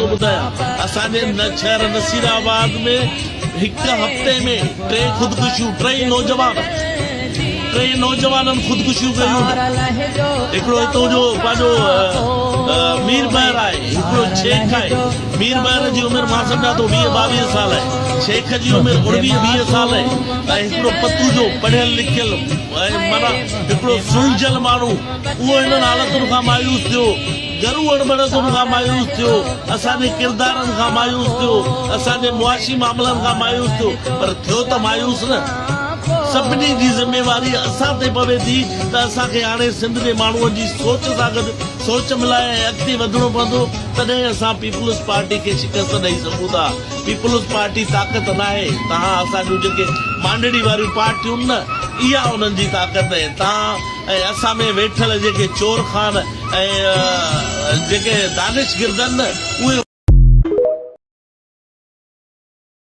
ٿو ٻڌايان، اسان جي شهر نصير آباد ۾ هڪ هفتي ۾ ٽي خودڪشيون، ٽئي نوجوان، ٽي نوجوانن خودڪشيون ڪيون. هڪڙو هتو جو پنهنجو مير بحر آهي، هڪڙو شيخ آهي. مير بحر جي عمر مان سمجهان ٿو 20 22 سال آهي، شيخ جي عمر 19 20 سال آهي ۽ هڪڙو پتو جو پڙهيل لکيل ۽ معنيٰ هڪڙو سلجهيل ماڻهو اهو هنن حالتن کان مايوس ٿيو، گهرو اڻبڻتن کان مايوس ٿيو، اسان جي ڪردارن کان مايوس ٿيو، اسان جي معاشي معاملن کان مايوس ٿيو پر ٿيو ته مايوس نه. سڀني جي ذميواري اسان تي پوي ٿي ته اسان کي هاڻي سنڌ جي ماڻهوء جي سوچ سان گڏ سوچ ملائي ۽ اڳتي وڌڻو پوندو تڏهن اسان پيپلز پارٽي کي شڪست ڏئي سگهون ٿا. پيپلز پارٽي طاقت ناهي، توهان اسان جون جيڪي مانڊڙي واريون پارٽيون نه اها انهن جي طاقت ۽ توهان ۽ اسان ۾ ويٺل جيڪي چور خان ۽ جيڪي دانشگردن نه اهي.